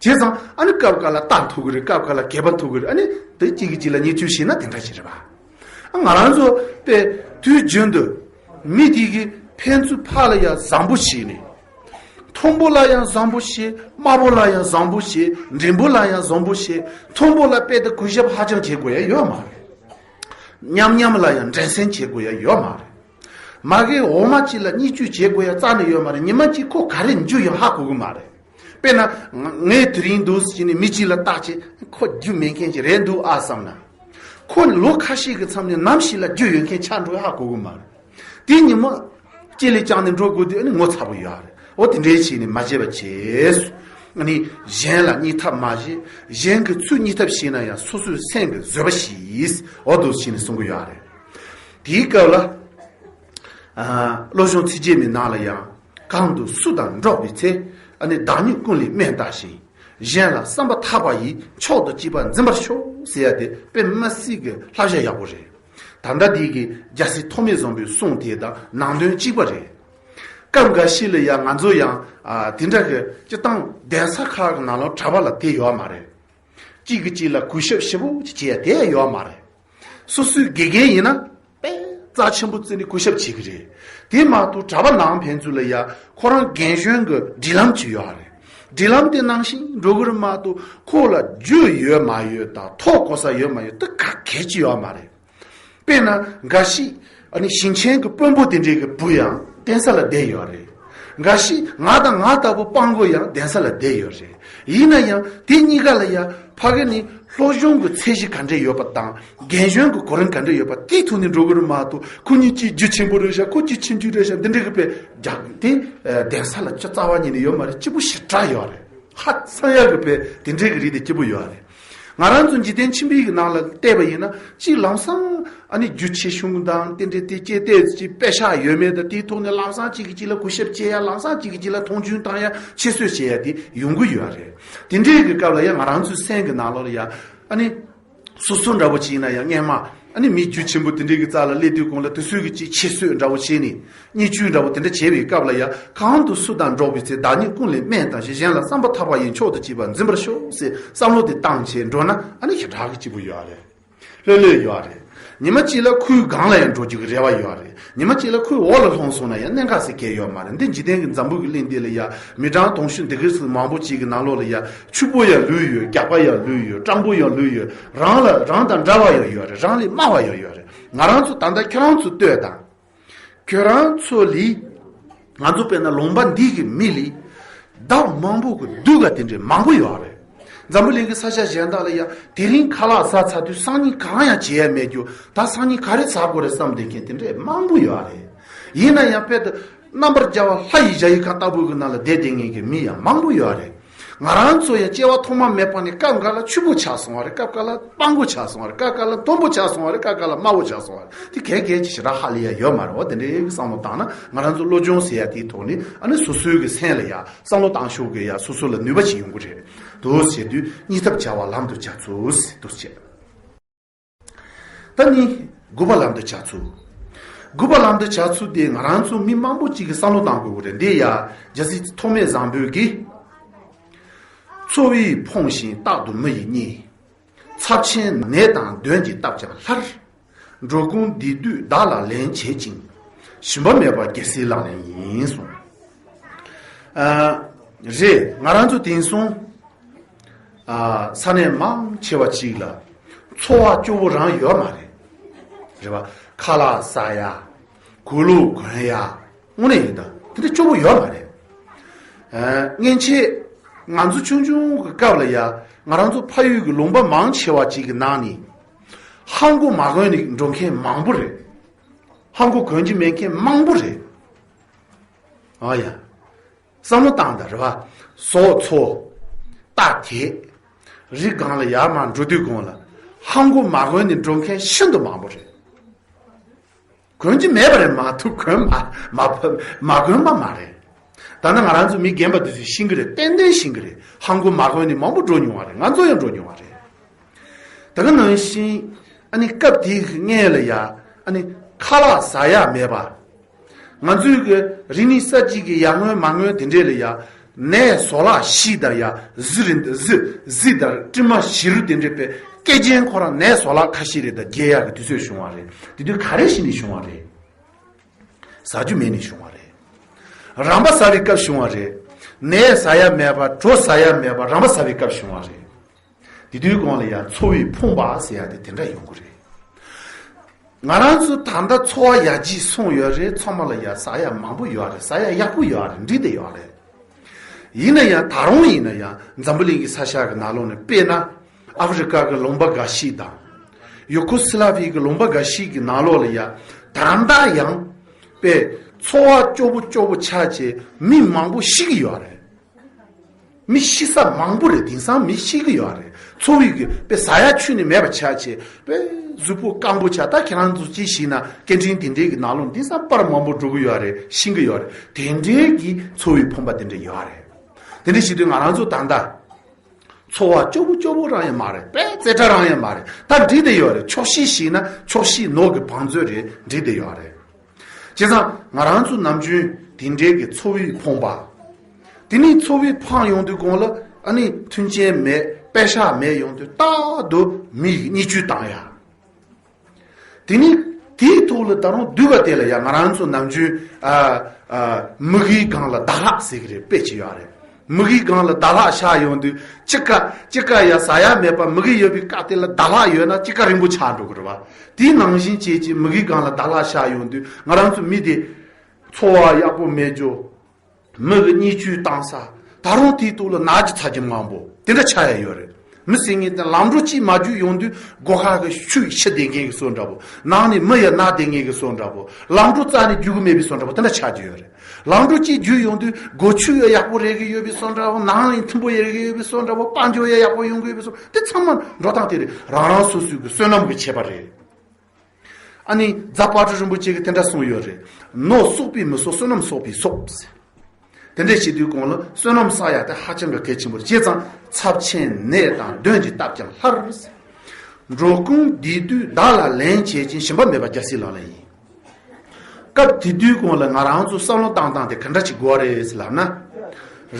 བྱས་ཙང་ཨ་ནི་སྐབས་འགའ་ལ་རྟ་ཐོབ་གི་རེད། སྐབས་འགའ་ལ་གད་པ་ཐོབ་གི་རེད། ཨ་ནི་དེ་གཅིག་གིས་གཅིག་ལ་བརྙས་བཅོས་བྱས་ན་དེ་འདྲ་ཞིག་རེད་པ། ཨ། ང་རང་ཚོ་དཔེ་དུས་རྒྱུན་དུ་མི་དེ་གིས་ཕན་ཚུན་ཕར་ལ་ཡང་བཟང་པོ་བྱས་ནས། མཐོན་པོ་ལ་ཡང་བཟང་པོ་བྱེད། དམའ་པོ་ལ་ཡང་བཟང་པོ་བྱེད། འགྲན་པོ་ལ་ཡང་བཟང་པོ་བྱེད། མཐོན་པོ་ལ་དཔེ་དེ་གུས་ཞབས་ཧ་ཅང་བྱེད་དགོས་ཡ་ཡོད་མ་རེད། མཉམ་མཉམ་ལ་ཡང་འགྲན་སེམས་བྱེད་དགོས་ཡ་ཡོད་མ་རེད། མ་གི་འོ་མ་གཅིག་ལ་བརྙས་བཅོས་བྱེད་དགོས་ཡ་རྩ་ནས་ཡོད་མ་རེད། ཉི་མ་གཅིག་ཁོ་ག་རེ་འགྱུར་ཡོང་ཧ་གོ་གི་མ་རེད། དཔེར་ན། ང་། ངས་དེ་རིང་འདུག་ཟེར་ནས་མི་གཅིག་ལ་བརྟག་བྱས་ཁོ་རྒྱུ་མེད་མཁན་ཅིག་རེད་འདུག་ཨ་བསམ་ན། ཁོ་ལོ་ཁ་ཤས་ཀྱི་མཚམས་ནས་ནམ་ཞིག་ལ་རྒྱུ་ཡོད་མཁན་ཆགས་འགྲོ་ཧ་གོ་གི་མ་རེད། དེ་ཉི་མ་གཅིག་ལས་བསྐྱངས་ནས་འགྲོ་དགོས་དུས་ཨ་ནི་ངོ་ཚ་པོ་ཡོད་རེད། འོ་དེ་འདྲའི་བྱས་ནས་མ་བྱེད་པ་བྱས། ཨ་ནི་གཞན་ལ་སྙིང་ཐག་མ་བྱེད། གཞན་གྱིས་ཚུར་སྙིང་ཐག་བྱས་ན་ཡང་སོ་སོའི་སེམས་ཀྱི་བཟོད་པ་ཞིག་འོ་འདུག་བྱས་ནས་གསུང་གི་ཡོད་རེད། དེའི་སྐབས་ལ། ཨ། བློ་སྦྱོང་ཚིགས་བཅད་མའི་ནང་ལ་ཡང་། གང་དུ་སུ་དང་འགྲོགས་པའི་ཚེ། ཨ་ནི་བདག་ཉིད་ཀུན་ལས་དམན་བལྟ་ཞིང་། གཞན་ལ་བསམ་པ་ཐག་པ་ཡིས། མཆོག་ཏུ་གཅིག་པ་འཛིན་པར་ཤོག་ཟེར་ཡ་དེ་དཔེ་མི་སྲིད་ཀྱི་བསླབ་བྱ་ཡག་པོ་རེད། ད་ལྟ་འདི་གི་རྒྱལ་སྲས་ཐོགས་མེད་བཟང་པོའི་གསུང་དེ་དང་ནང་དོན་གཅིག་པ་རེད། སྐབས་འགའ་ཞིག་ལ་ཡང་ང་ཚོ་ཡང་། ཨ། དེ་འདྲ་གི་སྤྱིར་བཏང་གདན་ས་ཁག་གི་ནང་ལ་གྲྭ་པ་ལ་དེ་ཡོད་མ་རེད། གཅིག་གིས་གཅིག་ལ་གུས་ཞབས་ཞེ་པོ་ཅིག་བྱེད་ཡ་དེ་ཡོད་མ་རེད། སོ་སོའི་དགེ་རྒན་ཡིན་ན་དཔེ་རྩ་ཆེན་པོ་བརྩིས་ནས་གུས་ཞབས་བྱེད་ཀྱི་རེད། དེ་མ་གཏོགས་གྲྭ་པ་ནང་ཕན་ཚུན་ལ་ཡ་ཁོ་རང་རྒན་གཞོན་གྱི་སྒྲིག་ལམ་ཅིག་ཡོད་རེད། སྒྲིག་ལམ་དེ་ནང་བཞིན་འགྲོ་གི་རེད་མ་གཏོགས་ཁོ་ལ་རྒྱུ་ཡོད་མ་ཡོད་དང་ཐོབ་གོ་ས་ཡོད་མ་ཡོད་དེ་ག་གལ་ཅི་ཡོད་མ་རེད། དཔེར་ན་འགའ་ཞིག་ཨ་ནི་ཞིང་ཆེན་གྱི་དཔོན་པོ་དེ་འདྲའི་གི་བུ་ཡང་གདན་ས་ལ་བསྡད་ཡོད་རེད། འགའ་ཞིག་ང་དང་ང་ལྟ་བུ་སྤྲང་པོ་ཡང་གདན་ས་ལ་བསྡད་ཡོད་རེད། ཡིན་ན་ཡང་དེ་གཉིས་ཀ་ལ་ཡང་ཕ་གི་ནི་སློབ་སྦྱོང་གི་ཚད་གཞི་ག་འདྲས་ཡོད་པ་དང་རྒན་གཞོན་གྱི་གོ་རིམ་ག་འདྲས་ཡོད་པ་དེའི་ཐོག་ནས་འགྲོ་གི་རེད་མ་གཏོགས་ཁོ་གཉིས་གཅིག་རྒྱུ་ཆེན་པོ་རེད་ཤག་ཁོ་གཅིག་ཆུང་ཆུང་རེད་ཤག་འདི་འདྲའི་གི་དཔེ་རྒྱག་དེ་གདན་ས་ལ་ཅི་རྩ་བ་ཉིད་ནས་ཡོད་མ་རེད། སྐྱིད་པོ་ཞེ་དྲག་ཡོད་རེད། ཧ་ཚང་ཡག་གི་དཔེ་དེ་འདྲའི་གི་རིགས་དེ་སྐྱིད་པོ་ཡོད་རེད། ང་རང་ཚོ་འཇིག་རྟེན་ཁྱིམ་པའི་གི་ནང་ལ་བལྟས་པ་ཡིན་ན་གཅིག་ལམ་སང་ཨ་ནི་རྒྱུ་ཆེ་ཆུང་དང་དེ་འདྲའི་དེ་སྐྱེ་ལྟས་ཀྱི་དཔེ་ཤག་ཡོད་མེད་དང་དེའི་ཐོག་ནས་ལམ་སང་གཅིག་གིས་གཅིག་ལ་གུས་ཞབས་བྱེད་ཡ་ལམ་སང་གཅིག་གིས་གཅིག་ལ་མཐོང་ཆུང་བཏང་ཡ་ཁྱད་གསོད་བྱེད་ཡ་དེ་ཡོང་གི་ཡོད་རེད། དེ་འདྲའི་གི་སྐབས་ལ་ཡ་ང་རང་ཚོའི་སེམས་གི་ནང་ལོགས་ལ་ཡ་ཨ་ནི། སོ་སོ་འདྲ་བོ་ཅིག་ཡིན་ན་ཡང་སྔོན་མ་ཨ་ནི་མི་རྒྱུ་ཆེན་པོ་དེ་འདྲའི་གི་རྩ་ལ་སླེབས་དུས་གོང་ལ་དེ་ཚོའི་གི་ཅིག་ཁྱད་གསོད་འདྲ་བོ་བྱས་ནས་བརྙས་བཅོས་འདྲ་བོ་དེ་འདྲ་བྱས་པའི་སྐབས་ལ་ཡ་གང་དུ་སུ་དང་འགྲོགས་པའི་ཚེ། བདག་ཉིད་ཀུན་ལས་དམན་བལྟ་ཞིང་། གཞན་ལ་བསམ་པ་ཐག་པ་ཡིས། མཆོག་ཏུ་གཅིག་པ་འཛིན་པར་ཤོག་ཟེར་བསམ་བློ་དེ་བཏང་བྱས་འགྲོ་ན་ཨ་ནི་ཞེ་དྲག་གི་སྐྱིད་པོ་ཡོད་རེད། ལྷོད་ལྷོད་ཡོད་རེད། ཉི་མ་གཅིག་ལ་ཁོའི་སྒང་ལ་ཡང་འགྲོ་རྒྱུ་གི་རེ་བ་ཡོད་རེད། ཉི་མ་གཅིག་ལ་ཁོའི་འོག་ལ་ལྷུང་སོང་ན་ཡང་གནད་འགག་ཟེར་གང་ཡང་ཡོད་མ་རེད། འདི་འཇིག་རྟེན་གྱི་འཛམ་བུ་གི་གླིང་འདི་ལ་ཡ་མི་གྲངས་དུང་ཕྱུར་འདི་ག་ཙམ་མང་པོ་ཅིག་གི་ནང་ལོགས་ལ་ཡ་ཕྱུག་པོ་ཡང་ལོས་ཡོད། རྒྱགས་པ་ཡང་ལོས་ཡོད། སྤྲང་པོ་ཡང་ལོས་ཡོད། རང་ལ་རང་དང་འདྲ་བ་ཡང་ཡོད་རེད། རང་ལས་དམའ་བ་ཡང་ཡོད་རེད། ང་རང་ཚོ་ད་ལྟ་ཁྱེད་རང་ཚོ་ལྟོས་དང་། ཁྱོད་རང་ཚོ་ལས། ང་ཚོ་དཔེར་ན་ལུང་པ་འདི་གི་མི་ལས། ལྡབ་མང་པོ་གི་སྡུག་ག་དེ་འདྲའི་མང་པོ་ཡོད་རེད། འཛམ་བུ་གླིང་གི་ས་ཆ་གཞན་དག་ལ་ཡང་དེ་རིང་ཁ་ལག་ཟ་ཚར་དུས་སང་ཉིན་གང་ཡང་བྱེད་ཡ་མེད་རྒྱུ། ད་སང་ཉིན་ག་རེ་ཟ་དགོས་རེད་བསམ་བསྡད་མཁན་དེ་འདྲའི་མང་པོ་ཡོད་རེད། ཡིན་ན་ཡང་དཔེ་དེ་རྣམ་པར་རྒྱལ་བ་ལྷ་ཡི་ཞལ་ཡི་ཁ་ལྟ་བུ་གི་ནང་ལ་བསྡད་བསྡད་མཁན་གྱི་མི་ཡང་མང་པོ་ཡོད་རེད། ང་རང་ཚོ་ཡང་སྐྱེ་བ་ཐོག་མ་མེད་པ་ནས་སྐབས་འགའ་ལ་ཕྱུག་པོ་ཆགས་སོང་བ་རེད། སྐབས་འགའ་ལ་སྤྲང་པོ་ཆགས་སོང་བ་རེད། སྐབས་འགའ་ལ་མཐོན་པོ་ཆགས་སོང་བ་རེད། སྐབས་འགའ་ལ་དམའ་བོ་ཆགས་སོང་བ་རེད། དེ་གས་གས་ཀྱི་ཞེ་དྲག་ཧ་ལས་ཡ་ཡོད་མ་རེད་བ། དེ་འདྲའི་བསམ་བློ་བཏང་ན་ང་རང་ཚོ་བློ་སྦྱོང་ཟེར་ཡ་དེའི་ཐོག་ནས་ཨ་ནི་སོ་སོའི་གི་སེམས་ལ་ཡ་བསམ་བློ་བཏང་ཤོག་གི་ཡ་སོ་སོ་ལ་ནུས་པ་ཞིག་ཡོང་གི་རེད། དུ་ཟེར་དུས་གཉིས་ཐབས་བྱ་བ་ལམ་དུ་བྱ་ཚུལ་ཟེར་དུ་བྱེད། ད་ནི་དགུ་པ་ལམ་དུ་བྱ་ཚུལ། དགུ་པ་ལམ་དུ་བྱ་ཚུལ་དེ་ང་རང་ཚོ་མི་མང་པོ་ཅིག་གིས་བསམ་བློ་བཏང་དགོས་ཀྱི་རེད། འདི་ཡ་རྒྱལ་སྲས་ཐོགས་མེད་བཟང་པོས་ཀྱིས། འཚོ་བས་ཕོངས་ཤིང་རྟག་ཏུ་མི་ཡིས་བརྙས། ཚབས་ཆེན་ནད་དང་གདོན་གྱིས་བཏབ་ཀྱང་སླར། འགྲོ་ཀུན་བདེ་སྡུག་བདག་ལ་ལེན་བྱེད་ཅིང་། ཞུམ་པ་མེད་པ་རྒྱལ་སྲས་ལག་ལེན་ཡིན་གསུངས། ཨ། རེད། ང་རང་ཚོ་དེང་སང་ཨ། ས་གནས་མང་ཆེ་བ་ཅིག་ལ་འཚོ་བ་སྐྱོ་བོ་རང་ཡོད་མ་རེད། རེད་བ། ཁ་ལག་ཟ་ཡ། གོས་ལོག་གོན་ཡ། དངོས་གནས་ཡིན་ད། དེ་འདྲ་སྐྱོ་བོ་ཡོད་མ་རེད། ཨ། སྔན་ཆད་ང་ཚོ་ཆུང་ཆུང་གི་སྐབས་ལ་ཡ་ང་རང་ཚོ་ཕ་ཡུལ་གྱི་ལུང་པ་མང་ཆེ་བ་ཅིག་གི་ནང་ནས་ཧང་གོ་མ་གོན་ནས་འགྲོ་མཁན་མང་པོ་རེད། ཧང་གོ་གོན་གྱི་མེད་མཁན་མང་པོ་རེད། ཨ་ཡ། བསམ་བློ་བཏང་དང་རེད་བ། ཟོག་འཚོ། རྟ་དེད། རི་སྒང་ལ་ཡར་མར་འགྲོ་དུས་སྒང་ལ་ཧང་གོ་མ་གོན་ནས་འགྲོ་མཁན་ཤིན་ཏུ་མང་པོ་རེད། གོན་གྱི་མེད་པ་རེད་མ་གཏོགས་གོན་མ་མ་ཕ་མ་གོན་པ་མ་རེད། ད་ནི་ང་རང་ཚོ་མི་རྒན་པ་དེ་ཚོས་ཤེས་ཀྱི་རེད། ཏན་ཏན་ཤེས་ཀྱི་རེད། ཧང་གོ་མ་གོན་ནས་མང་པོ་འགྲོ་མྱོང་བ་རེད། ང་ཚོ་ཡང་འགྲོ་མྱོང་བ་རེད། ད་ག་ནང་བཞིན་ཨ་ནི་སྐབས་དེའི་སྔོན་ལ་ཡ་ཨ་ནི་ཁ་ལག་ཟ་ཡ་མེད་པ། ང་ཚོའི་གི་རིག་གནས་གསར་བརྗེ་གི་ཡར་སྔོན་མར་སྔོན་དེ་འདྲས་ལ་ཡ་ནས་བཟོ་ལག་ཤིག་དང་ཡ་གཟི་རིན་གཟི་གཟི་དང་དྲི་མ་བྱི་རུ་དེ་འདྲས་པའི་སྐེ་རྒྱན་ཁོ་རང་ནས་བཟོ་ལག་ཁ་ཤས་རེ་དང་རྒྱལ་ཡག་གི་དུས་ཚོད་བྱུང་བ་རེད། དེ་དུས་ག་རེ་བྱས་ནས་བྱུང་བ་རེད། ཟ་རྒྱུ་མེད་ནས་བྱུང་བ་རེད། རམ་པ་ཟ་བའི་སྐབས་བྱུང་བ་རེད། ནས་ཟ་ཡ་མེད་པ། གྲོ་ཟ་ཡ་མེད་པ། རམ་པ་ཟ་བའི་སྐབས་བྱུང་བ་རེད། དེ་དུས་གོང་ལ་ཡང་འཚོ་བས་ཕོངས་པ་ཟེར་ཡ་དེ་དེ་འདྲ་ཡོང་གི་རེད། ང་རང་ཚོ་ད་ལྟ་འཚོ་བ་ཡར་རྒྱས་སོང་ཡོད་རེད། ཚང་མ་ལ་ཡ་ཟ་ཡ་མང་པོ་ཡོད་རེད། ཟ་ཡ་ཡག་པོ་ཡོད་རེད། འགྲིག་བསྡད་ཡོད་རེད། ཡིན་ན་ཡང་ད་རུང་ཡིན་ན་ཡང་འཛམ་བུ་གླིང་གི་ས་ཆ་གི་ནང་ལོགས་ནས་དཔེར་ན་ཨ་ཧྥེ་རི་ཀ་གི་ལུང་པ་འགའ་ཞིག་དང་། ཡུ་ཀོ་སི་ལ་བི་གི་ལུང་པ་འགའ་ཞིག་གི་ནང་ལོགས་ལ་ཡ་ད་ལྟ་ཡང་དཔེ་འཚོ་བ་སྐྱོ་པོ་སྐྱོ་པོ་ཆགས་བྱས་མི་མང་པོ་ཤི་གི་ཡོད་རེད། མི་ཤི་ས་མང་པོ་རེད། དེང་སང་མི་ཤི་གི་ཡོད་རེད། འཚོ་བའི་གི་དཔེ་ཟ་ཡ་ཆུ་ནི་མེད་པ་ཆགས་བྱས་དཔེ་གཟུགས་པོ་སྐམ་པོ་ཆགས། ད་ཁྱེད་རང་ཚོ་ཅིག་ཤི་ན་སྐད་འཕྲིན་དེ་འདྲའི་གི་ནང་ལོགས་དེང་སང་པར་མང་པོ་འགྲོ་གི་ཡོད་རེད། ཤི་གི་ཡོད་རེད། དེ་འདྲའི་གི་འཚོ་བའི་ཕོངས་པ་དེ་འདྲ་ཡོད་རེད། དེ་འདྲ་བྱེད་དུས་ང་རང་ཚོ་ད་ལྟ་འཚོ་བ་སྐྱོ་པོ་སྐྱོ་པོ་རང་ཡང་མ་རེད། དཔེ་རྩེ་གྲ་རང་ཡང་མ་རེད། ད་འགྲིག་བསྡད་ཡོད་རེད། ཆོག་ཤེས་ཤིག་ན་ཆོག་ཤེས་ནོར་གི་བང་མཛོད་རེད། འགྲིག་བསྡད་ཡོད་རེད། བྱས་ཙང་ང་རང་ཚོ་ནམ་རྒྱུན་དེ་འདྲའི་གི་འཚོ་བའི་ཕོངས་པ། དེ་ནས་འཚོ་བའི་ཕོངས་ཡོང་དུས་གོང་ལ་ཨ་ནི་མཐུན་རྐྱེན་མེད། པེ་ཤག་མེད། ཡོང་དུས་རྟག་ཏུ་མི་ཡི་བརྙས་བཅོས་བཏང་ཡ། དེ་ནི་དེའི་ཐོག་ལ་ད་རུང་སྡུག་པ་དེ་ལ་ཡང་ང་རང་ཚོ་ནམ་རྒྱུན་ཨ་ཨ་མུ་གེའི་སྒང་ལ་ཟླ་ལྷག་ཟེར་གི་རེད། དཔེ་ཅིག་ཡོད་རེད། མུ་གེའི་སྒང་ལ་ཟླ་ལྷག་ཤར་ཡོང་དུས་དཔྱིད་ཀ་དཔྱིད་ཀ་ཡ་ཟ་ཡ་མེད་པ་མུ་གེ་ཡོད་པའི་སྐབས་དེ་ལ་ཟླ་ལྷག་ཡོད་ན་དཔྱིད་ཀ་རིང་པོ་ཆགས་འགྲོ་གི་རེད་བ། དེའི་ནང་བཞིན་བྱས་ཀྱི་མུ་གེའི་སྒང་ལ་ཟླ་ལྷག་ཤར་ཡོང་དུས་ང་རང་ཚོ་མི་དེ་འཚོ་བ་ཡག་པོ་མེད་རྒྱུ། མི་གི་བརྙས་བཅོས་བཏང་ས། ད་རུང་དེའི་ཐོག་ལ་ནག་གི་ཚ་གྱང་མང་པོ་དེ་འདྲ་ཆགས་ཡ་ཡོད་རེད། མི་ཟེར་མཁན་དེ་ལམ་འགྲོ་གཅིག་མ་རྒྱུག་ཡོང་དུས་སྒོ་ཁ་གི་ཆུ་ཤི་བསྡད་མཁན་གྱི་བཟོ་འདྲ་པོ། ནང་ནས་མི་ཡ་ན་བསྡད་མཁན་གྱི་བཟོ་འདྲ་པོ། ལམ་འགྲོ་རྩ་ནས་རྒྱུག་གི་མེད་པའི་བཟོ་འདྲ་པོ་དེ་འདྲ་ཆགས་ཀྱི་ཡོད་རེད། ལམ་འགྲོ་གཅིག་རྒྱུག་ཡོང་དུས་སྒོ་ཆུ་ཡ་ཡག་པོ་རེག་གི་ཡོད་པའི་བཟོ་འདྲ་པོ། ནང་ནས་ཐིམ་པོ་ཡ་རེག་གི་ཡོད་པའི་བཟོ་འདྲ་པོ། དཔལ་འབྱོར་ཡ་ཡག་པོ་ཡོང་གི་ཡོད་པའི་བཟོ། དེ་ཚང་མ་འགྲོ་སྟངས་དེ་རེད། རང་རང་སོ་སོའི་གི་བསོད་ནམས་ཀྱི་ཁྱད་པར་རེད། ཨ་ནི་རྫ་དཔལ་སྤྲུལ་རིན་པོ་ཆེ་གིས་དེ་འདྲ་གསུངས་ཡོད་རེད། ནོར་བསགས་པས་མི་གསོ། བསོད་ནམས་བསགས་པས་གསོ། དེ་འདྲ་བྱེད་དུས་གོང་ལ་བསོད་ནམས་བསགས་ཡ་དེ་ཧ་ཅང་གི་གལ་ཆེན་པོ་རེད། བྱས་ཙང་ཚབས་ཆེན་ནད་དང་གདོན་གྱིས་བཏབ་ཀྱང་སླར། འགྲོ་ཀུན་བདེ་སྡུག་བདག་ལ་ལེན་བྱེད་ཅིང་ཞུམ་པ་མེད་པ་རྒྱལ་སྲས་ལག་ལེན་ཡིན། སྐབས་དེ་དུས་གོང་ལ་ང་རང་ཚོ་བསམ་བློ་བཏང་སྟངས་དེ་ག་འདྲ་ཅིག་དགོས་རེད་ལབ་ན།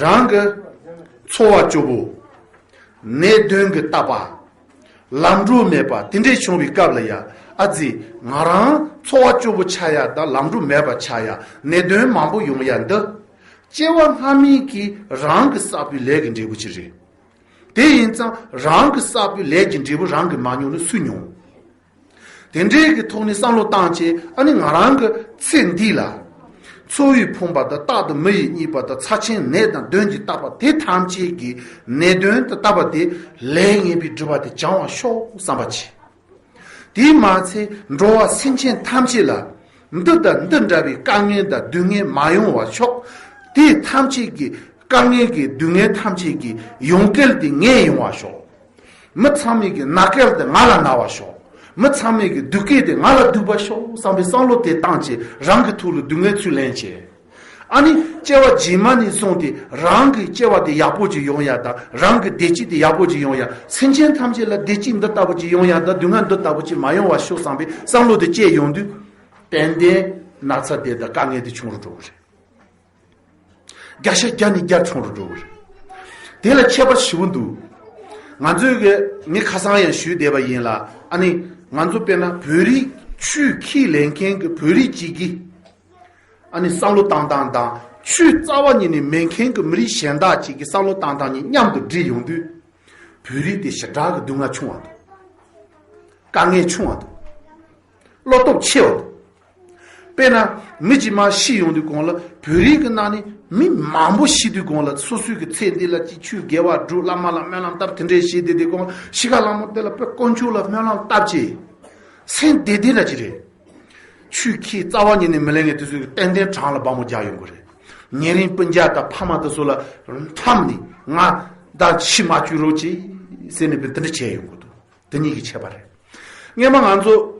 རང་གི་འཚོ་བ་སྐྱོ་པོ། ནད་གདོན་གྱིས་བཏབ་པ། ལམ་འགྲོ་མེད་པ་དེ་འདྲས་བྱུང་བའི་སྐབས་ལ་ཡ། ཨ་ཙི། ང་རང་འཚོ་བ་སྐྱོ་པོ་ཆགས་ཡ་དང་ལམ་འགྲོ་མེད་པ་ཆགས་ཡ། ནད་གདོན་མང་པོ་ཡོང་ཡ་འདི། སྐྱེ་བ་སྔ་མའི་གི་རང་གི་བསགས་པའི་ལས་ཀྱི་འབྲས་བུ་ཅིག་རེད། དེ་ཡིན་ཙང་རང་གི་བསགས་པའི་ལས་ཀྱི་འབྲས་བུ་རང་གིས་མ་མྱོང་ན་སུས་མྱོང་། དེ་འདྲའི་གི་ཐོག་ནས་བསམ་བློ་བཏང་བྱས། ཨ་ནི་ང་རང་གི་ཚེ་འདི་ལ་འཚོ་བའི་ཕོངས་པ་དང་། རྟག་ཏུ་མི་ཡིས་བརྙས་པ་དང་། ཚབས་ཆེན་ནད་དང་གདོན་གྱིས་བཏབ་པ་དེ་ཐམས་ཅད་ཀྱི་ནད་གདོན་དང་བཏབ་པ་དེ་ལས་ངན་པའི་སྒྲིབ་པ་དེ་སྦྱང་བར་ཤོག་བསམ་པ་བྱས། དེས་མ་ཚད་འགྲོ་བ་སེམས་ཅན་ཐམས་ཅད་ལ་འདི་དང་འདི་འདྲ་བའི་དཀའ་ངལ་དང་སྡུག་བསྔལ་མ་ཡོང་བར་ཤོག་དེ་ཐམས་ཅད་ཀྱི་ དཀའ་ངལ་གྱི་སྡུག་བསྔལ་ཐམས་ཅད་ཀྱི་ཡོང་སྐལ་དེ་ངས་ཡོང་བར་ཤོག་མི་ཚང་མའི་གི་ན་སྐལ་དེ་ང་ལ་ན་བར་ཤོག་མི་ཚང་མའི་གི་སྡུག་སྐལ་དེ་ང་ལ་སྡུག་པར་ཤོག་བསམ་པའི་བསམ་བློ་དེ་བཏང་བྱས་རང་གི་ཐུགས་ལ་སྡུག་བསྔལ་ཚུར་ལེན་བྱས། ཨ་ནི་སྐྱེ་བ་རྗེས་མ་ནས་བཟུང་སྟེ་རང་གི་སྐྱེ་བ་དེ་ཡག་པོ་ཅིག་ཡོང་ཡ་དང་རང་གི་བདེ་སྐྱིད་དེ་ཡག་པོ་ཅིག་ཡོང་ཡ། སེམས་ཅན་ཐམས་ཅད་ལ་བདེ་སྐྱིད་འདི་ལྟ་བུ་ཅིག་ཡོང་ཡ་དང་སྡུག་བསྔལ་འདི་ལྟ་བུ་ཅིག་མ་ཡོང་བ་ཤོག་བསམ་པའི་བསམ་བློ་དེ་སྐྱེས་ཡོང་དུས། ཏན་ཏན་ན་ཚ་དེ་དང་དཀའ་ངལ་དེ་ཆུང་རུ་འགྲོ་གི་རེད། བརྒྱ་ཆ་བརྒྱ་ནས་བརྒྱ་ཆུང་རུ་འགྲོ་གི་རེད། དེ་ལ་ཁྱད་པར་ཞེ་པོ་འདུག་ང་ཚོའི་གི་ངས་ཁ་སང་ཡང་ཞུས་བསྡད་པ་ཡིན་ལ། ཨ་ནི་ང་ཚོ་དཔེར་ན་བོད་རིགས་ཆུས་ཁས་ལེན་མཁན་གྱི་བོད་རིགས་གཅིག་གིས། ཨ་ནི་བསམ་བློ་བཏང་སྟངས་དང་ཆོས་རྩ་བ་ཉིད་ནས་མེད་མཁན་གྱི་མི་རིགས་གཞན་དག་ཅིག་གི་བསམ་བློ་བཏང་སྟངས་གཉིས་མཉམ་དུ་བསྒྲིལ་ཡོང་དུས། བོད་རིགས་དེ་ཞེ་དྲག་གི་སྡུག་བསྔལ་ཆུང་བ་འདུག་དཀའ་ངལ་ཆུང་བ་འདུག་བློ་སྟོབས་ཆེ་བ་འདུག་དཔེར་ན་མི་གཅིག་མར་ཤི་ཡོང་དུས་གོང་ལ་བོད་རིགས་ཀྱི་ནང་ནས་མི་མང་པོ་ཤི་དུས་གོང་ལ་སོ་སོའི་གི་ཚེ་འདི་ལ་ཅིག་ཆོས་དགེ་བ་སྒྲུབ་བླ་མ་ལ་སྨོན་ལམ་བཏབ་དེ་འདྲས་བྱེད་བསྡད་དུས་གོང་ལ་ཤི་ཁ་ལ་མོ་དེ་ལ་དཔེ་དཀོན་མཆོག་ལ་སྨོན་ལམ་བཏབ་ཅེས། སེམས་བདེ་བདེ་འདྲ་ཅིག་རེད། ཆོས་ཁས་རྩ་བ་ཉིད་ནས་མི་ལེན་མཁན་དེ་ཚོས་ཏན་ཏན་བྲང་ལ་སྦྲ་མོ་རྒྱག་ཡོང་གི་རེད། ཉེ་རིང་སྤུན་ཀྱག་དང་ཕ་མ་དེ་ཚོ་ལ་འཐམ་ནས་ང་ད་ཤི་མ་བཅུག་རོགས་གྱིས་ཟེར་ནས་དཔེ་འདི་འདྲ་བྱས་ཡོང་གི་འདུག་དེ་གཉིས་ཀྱི་ཁྱད་པར་རེད། སྔས་མ་ང་ཚོ་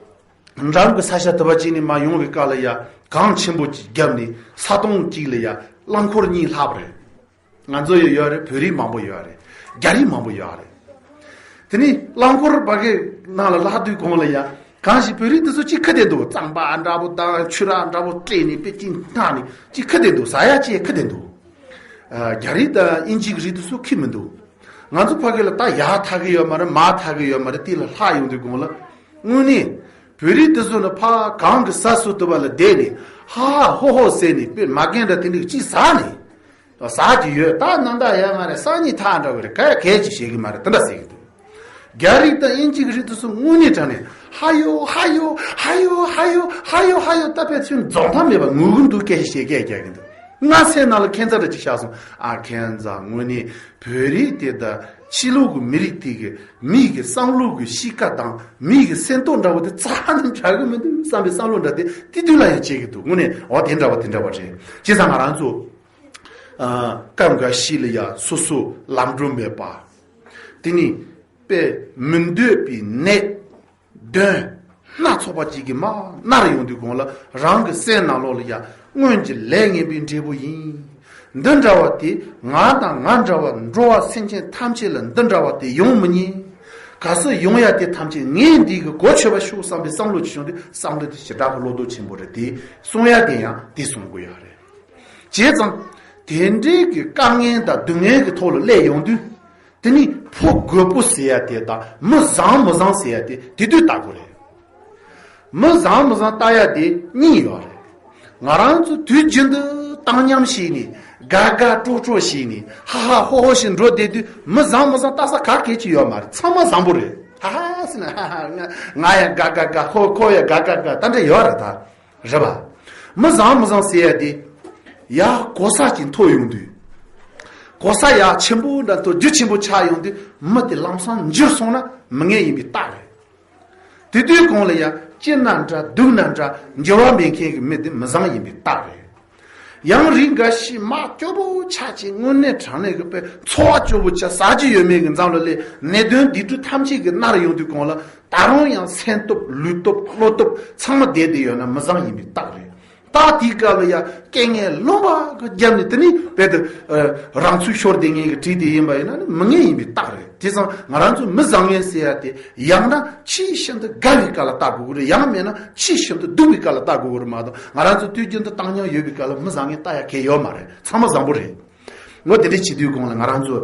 འགྲམ་གྱི་ས་ཆ་དེ་བ་ཅིག་ནས་མར་ཡོང་བའི་སྐབས་ལ་ཡ་གངས་ཆེན་པོ་ཅིག་བརྒྱབ་ནས་ས་དོང་གཅིག་ལ་ཡ་རླངས་འཁོར་གཉིས་ལྷག་པ་རེད། ང་ཚོ་ཡང་ཡོད་རེད། བོད་རིགས་མང་པོ་ཡོད་རེད། རྒྱ་རིགས་མང་པོ་ཡོད་རེད། དེ་ནས་རླངས་འཁོར་བ་གའི་ནང་ལ་ལྷག་དུས་གོང་ལ་ཡ་གང་ཞིག་བོད་རིགས་དེ་ཚོ་གཅིག་ཁ་བསྡད་འདུག་རྩམ་པ་འདྲ་པོ་དང་ཆུ་རགས་འདྲ་པོ་སྤྲད་ནས་དཔེ་ཅིག་འཐག་ནས་གཅིག་ཁ་བསྡད་འདུག་ཟ་ཡ་ཅིག་ཁ་བསྡད་འདུག་རྒྱ་རིགས་དང་དབྱིན་ཇིའི་རིགས་དེ་ཚོ་ཁེ་མི་འདུག་ང་ཚོ་ཕ་གི་ལ་ད་ཡག་ཐག་གི་ཡོད་མ་རེད། མ་ཐག་གི་ཡོད་མ་རེད། དེ་ལ་ལྷག་ཡོང་དུས་གོང་ལ་དངོས་གནས་བོད་རིགས་དེ་ཚོ་ནི་ཕ་གང་གི་ས་སུ་དུ་བ་ལ་བསྡད་ནས་ཧ་ཧ་ཧོ་ཧོ་ཟེར་ནས་དཔེ་མ་རྒན་འདྲ་དེ་འདྲ་གཅིག་ཟ་ནས། ཟ་གི་ཡོད། ད་ནང་ད་ཡ་ང་རེ་སང་ཉིན་ཐག་འདྲ་བོ་རེད། ག་གས་ཅིག་བྱེད་གི་མ་རེད། དེ་འདྲ་ཟེར་གི་འདུག་རྒྱ་རིགས་དང་དབྱིན་ཇི་གི་རིགས་དེ་ཚོ་དངོས་གནས་དྲང་ནས་ཧ་ཡོ་ཧ་ཡོ་ཧ་ཡོ་ཧ་ཡོ་ཧ་ཡོ་ཧ་ཡོ་ད་ཕལ་ཆེར་འཛོམས་ཐབས་མེད་པ་ངུ་གི་འདུག་སྐད་ཆ་བཤད་སྐད་རྒྱག་གི་འདུག་ང་སེམས་ནང་ལ་ཁྱད་མཚར་རེ་ཅིག་ཤར་སོང་། ཨ་ཁྱད་མཚར་དངོས་གནས་བོད་རིགས་དེ་དང་ཕྱི་ལོགས་ཀྱི་མི་རིགས་དེ་གི་མི་གི་བསམ་བློ་གི་གཤིས་ཀ་དང་མི་གི་སེམས་རྟོགས་འདྲ་བོ་དེ་རྩ་ནས་འདྲ་གི་མི་འདུག་བསམ་པའི་བསམ་བློ་འདྲ་དེ་དེ་དུས་ལ་ཡང་སྐྱེ་གི་འདུག་དངོས་གནས་འོ་དེ་འདྲ་བ་དེ་འདྲ་བ་རེད། བྱས་ཙང་ང་རང་ཚོ། སྐབས་འགའ་ཞིག་ལ་ཡ་སོ་སོ་ལམ་འགྲོ་མེད་པ། དེ་ནི་དཔེ་མི་འདོད་པའི་ནད་གདོན་སྣ་ཚོགས་པ་ཅིག་གིས་མར་མནར་ཡོང་དུས་གོང་ལ་རང་གི་སེམས་ནང་ལོགས་ལ་ཡ་སྔོན་གྱི་ལས་ངན་པའི་འབྲས་བུ་ཡིན། འདི་འདྲ་བ་དེ་ང་དང་ང་འདྲ་བ་འགྲོ་བ་སེམས་ཅན་ཐམས་ཅད་ལ་འདི་འདྲ་བ་དེ་ཡོང་མི་ཉན། གལ་སྲིད་ཡོང་ཡ་དེ་ཐམས་ཅད་ངས་འདི་གི་གོ་ཆོད་པ་ཤོག་བསམ་པའི་བསམ་བློ་ཅིག་བྱུང་དུས་བསམ་བློ་དེ་ཞེ་དྲག་གི་བློ་སྟོབས་ཆེན་པོ་རེད། དེ་གསུང་ཡ་དེ་ཡང་དེ་གསུང་དགོས་ཡ་རེད། བྱས་ཙང་། དེ་འདྲའི་གི་དཀའ་ངལ་དང་སྡུག་བསྔལ་གི་ཐོག་ལ་སླེབས་ཡོང་དུས། དེ་ནི་ཕོ་རྒོད་པོ་ཟེར་ཡ་དེ་དང་མི་བཟང་མི་བཟང་ཟེར་ཡ་དེ་དེ་དུས་ལྟ་དགོས་རེད། མི་བཟང་མི་བཟང་ལྟ་ཡ་དེ་གཉིས་ཡོད་རེད། ང་རང་ཚོ་དུས་རྒྱུན་དུ་བཏང་སྙོམས་བྱས་ནས་དགའ་དགའ་སྤྲོ་སྤྲོ་བྱས་ནས་ཧ་ཧ་ཧོ་ཧོ་ཞིག་འགྲོ་བསྡད་དུས་མི་བཟང་མི་བཟང་ལྟ་ས་ག་གེ་ཅིག་ཡོད་མ་རེད། ཚང་མ་བཟང་པོ་རེད། ཧ་ཧ་ཟེར་ན་ཧ་ཧ་ང་ང་ཡང་དགའ་དགའ་དགའ་ཁོ་ཁོ་ཡང་དགའ་དགའ་དགའ་ད་འདྲ་ཡོད་རེད་ད། རེད་པ། མི་བཟང་མི་བཟང་ཟེར་ཡ་དེ། ཡ་གོ་ས་ཅིག་མཐོ་ཡོང་དུས། གོ་ས་ཡ་ཆེན་པོ་འདྲ་མཐོ་རྒྱུ་ཆེན་པོ་ཆགས་ཡོང་དུས་མི་དེ་ལམ་སང་འགྱུར་སོང་ན་མི་ངན་ཡིན་པའི་རྟགས་རེད། དེ་དུས་གོང་ལ་ཡ་སྐྱིད་ན་འདྲ་སྡུག་ན་འདྲ་འགྱུར་བ་མེད་མཁན་གྱི་མི་དེ་མི་བཟང་ཡིན་པའི་རྟགས་རེད། ཡང་རིགས་འགའ་ཞིག་མ་སྐྱོ་པོ་ཆགས་ཀྱི་དངོས་གནས་དྲང་གནས་ཀྱི་དཔེ་འཚོ་བ་སྐྱོ་པོ་ཆགས་ཟ་རྒྱུ་ཡོད་མེད་ཀྱི་འཛམ་ལ་སླེབས་ནད་གདོན་སྡིག་སྒྲིབ་ཐམས་ཅད་ཀྱིས་མནར་ཡོང་དུས་གོང་ལ། ད་རུང་ཡང་སེམས་སྟོབས་ལུས་སྟོབས་བློ་སྟོབས་ཚང་མ་བསྡད་དེ་ཡོད་ན་མི་བཟང་ཡིན་པའི་རྟགས་རེད། ད་དེའི་སྐབས་ལ་ཡང་རྐྱེན་ངན་ལོང་བ་གི་རྒྱབ་ནས་དེ་ནི་རྦད་དེ་རང་ཚུགས་ཤོར་བསྡད་མཁན་གྱི་གྲས་དེ་ཡིན་པ་ཡིན་ན་ནི་མི་ངན་ཡིན་པའི་རྟགས་རེད། དེ་ཙང་ང་རང་ཚོ་མི་བཟང་ངན་ཟེར་ཡ་དེ་ཡང་ན་ཆེས་ཤིན་ཏུ་དགའ་བའི་སྐབས་ལ་ལྟ་དགོས་ཀྱི་རེད། ཡང་མེད་ན་ཆེས་ཤིན་ཏུ་སྡུག་པའི་སྐབས་ལ་ལྟ་དགོས་ཀྱི་རེད་མ་གཏོགས་ང་རང་ཚོ་དུས་རྒྱུན་དུ་བཏང་སྙོམས་ཡོད་པའི་སྐབས་ལ་མི་བཟང་ངན་ལྟ་ཡ་གལ་ཡོད་མ་རེད། ཚང་མ་བཟང་པོ་རེད། ངོ་དེ་འདྲས་བྱེད་དུས་གོང་ལ་ང་རང་ཚོ།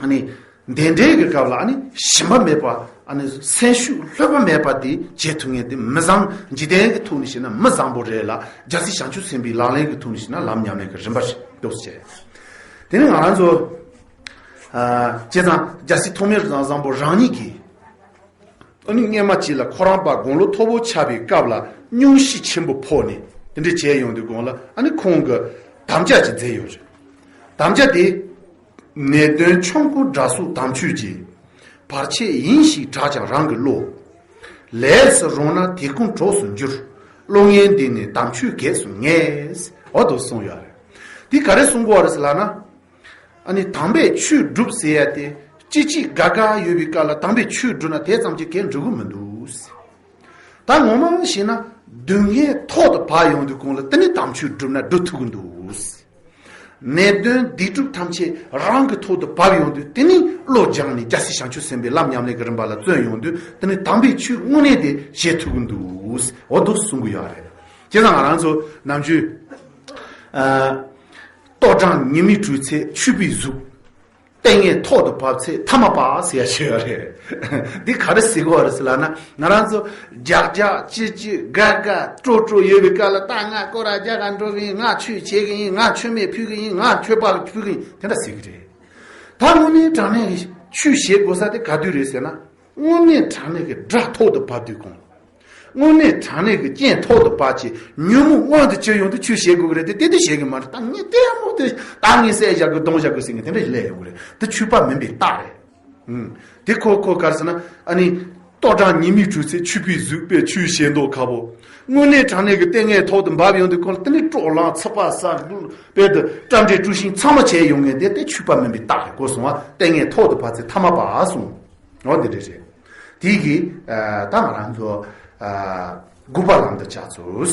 ཨ་ནི། དེ་འདྲའི་གི་སྐབས་ལ་ཨ་ནི་ཞུམ་པ་མེད་པ་ཨ་ནི་སེམས་ཤུགས་ལྷོད་པ་མེད་པ་དེ་བྱེད་ཐུབ་མཁན་དེ་མི་བཟང་འཇིག་རྟེན་གི་ཐོག་ནས་བཤད་ན་མི་བཟང་པོ་རེད་ལ། རྒྱལ་སྲས་བྱང་ཆུབ་སེམས་དཔའི་ལག་ལེན་གི་ཐོག་ནས་བཤད་ན་ལམ་ཉམས་ལེན་གི་རིམ་པ་ཞིག་འདུག་ཟེར། དེ་ནི་ང་རང་ཚོ། ཨ། བྱས་ཙང་རྒྱལ་སྲས་ཐོགས་མེད་རང་བཟང་པོ་རང་ཉིད་ཀྱིས། ཨ་ནི་སྔས་མ་ཅིག་ལ་ཁོ་རང་པ་དགུང་ལོ་མཐོ་པོ་ཆགས་པའི་སྐབས་ལ་སྙུང་གཞི་ཆེན་པོ་ཕོག་ནས་དེ་འདྲ་བྱས་ཡོང་དུས་གོང་ལ་ཨ་ནི་ཁོང་གི་དམ་བཅའ་ཅིག་མཛད་ཡོད་རེད། དམ་བཅའ་དེ། ནད་གདོན་ཆོམ་རྐུན་དགྲ་སོགས་དམ་ཆོས་ཀྱི། བར་ཆད་ཡིན་ཞེས་གྲགས་ཀྱང་རང་གི་བློ། ལས་སུ་རུང་ན་དེ་ཀུན་གྲོགས་སུ་འགྱུར། བློ་ངན་འདི་ནི་དམ་ཆོས་གེགས་སུ་ངེས། འོ་དོ་གསུངས་ཡོད་རེད། དེ་ག་རེ་གསུང་གོ་བ་རེད་ཟེར་ལབ་ན། ཨ་ནི་དམ་པའི་ཆོས་སྒྲུབ་ཟེར་ཡ་དེ་ཅི་ཅི་དགའ་དགའ་ཡོད་པའི་སྐབས་ལ་དམ་པའི་ཆོས་སྒྲུབ་ན་དེ་ཙམ་གྱིས་གལ་འགྲོ་གི་མི་འདུག། ད་ངོ་མ་བཤད་ན་སྡུག་བསྔལ་ཐོག་ཏུ་བབས་ཡོང་དུས་གོང་ལ་དེ་ནི་དམ་ཆོས་སྒྲུབ་ན་སྒྲུབ་ཐུབ་ཀྱི་འདུག། ནད་གདོན་སྡིག་སྒྲིབ་ཐམས་ཅད་རང་གི་ཐོག་ཏུ་བབས་ཡོང་དུས་དེ་ནི་བློ་སྦྱངས་ནས་རྒྱལ་སྲས་བྱང་ཆུབ་སེམས་དཔའི་ལམ་ཉམས་ལེན་གྱི་རིམ་པ་ལ་བརྩོན་ཡོང་དུས་དེ་ནི་དམ་པའི་ཆོས་དངོས་གནས་དེ་བྱེད་ཐུབ་ཀྱི་འདུག། འོ་འདུག་གསུང་གི་ཡོད་རེད། བྱས་ཙང་ང་རང་ཚོ་ནམ་རྒྱུན་ཨ་ལྟོ་འགྲངས་ཉི་མའི་དྲོད་ཚད་ཆུད་པའི་གཟུགས། ལྟས་ངན་ཐོག་ཏུ་བབས་ཚེ་ཐ་མལ་པ་ཟེར་ཡ་ཞིག་ཡོད་རེད། འདི་ག་རེ་ཟེར་གོ་རེད་ཟེར་ལབ་ན། ང་རང་ཚོ་རྒྱགས་རྒྱགས་ཅི་ཅི་དགའ་དགའ་སྤྲོ་སྤྲོ་ཡོད་པའི་སྐབས་ལ་ད་ང་སྐོར་ར་རྒྱག་ག་འགྲོ་གི་ཡིན། ང་ཆོས་བྱེད་གི་ཡིན། ང་མཆོད་མེ་ཕུལ་གི་ཡིན། ང་མཆོད་པ་ཕུལ་གི་ཡིན། དེ་འདྲ་ཟེར་གི་རེད། ད་དངོས་གནས་དྲང་གནས་ཀྱི་ཆོས་བྱེད་དགོས་ས་དེ་ག་དུས་རེད་ཟེར་ན། དངོས་གནས་དྲང་གནས་ཀྱི་དགྲ་ཐོག་ཏུ་བབས་དུས་གོང་། དངོས་གནས་དྲང་གནས་ཀྱི་རྐྱེན་ཐོག་ཏུ་བབས་ཀྱི་ཉོན་མོངས་མངོན་དུ་གྱུར་ཡོང་དུས་ཆོས་བྱེད་དགོས་ཀྱི་རེད་དེ། དེ་དུས་བྱེད་ཀྱི་མ་རེད། ད་ངས་ལྟད་མོ་དེ་ད་ངས་བསད་བཞག་གི་རྡུང་བཞག་གི་ཟེར་མཁན་དེ་འདྲ་ཞིག་སླེབས་ཡོང་གི་རེད། དེ་ཆོས་པ་མིན་པའི་རྟགས་རེད། ཨུམ། དེ་ཁོ་ཁོ་ག་རེ་ཟེར་ན། ཨ་ནི་ལྟོ་འགྲངས་ཉི་མའི་དྲོད་ཚད་ཆུད་པའི་གཟུགས་པས་ཆོས་བྱེད་མདོག་ཁ་པོ། དངོས་གནས་དྲང་གནས་ཀྱི་ལྟས་ངན་ཐོག་ཏུ་བབས་ཡོང་དུས་གོང་ལ་དེ་ནི་སྤྲོ་ལངས་ཚིག་པ་ཟ་འགུལ་དཔལ་དུ་སྐྲ་འབྲས་གྲུ་ཤིང་ཚང་མ་བྱས་ཡོང་མཁན་དེ་དེ་ཆོས་པ་མིན་པའི་རྟགས་རེད། གོ་སོང་བ། ལྟས་ངན་ཐོག་ཏུ་བབས་ཚེ་ཐ་མལ་པ་གསུངས། འོ་འདི་འདྲ་རེད། དེ་གིས་ཨ་ད་ང་རང་ཚོ་ཨ་དགུ་པ་ལམ་དུ་བྱ་ཚུལ།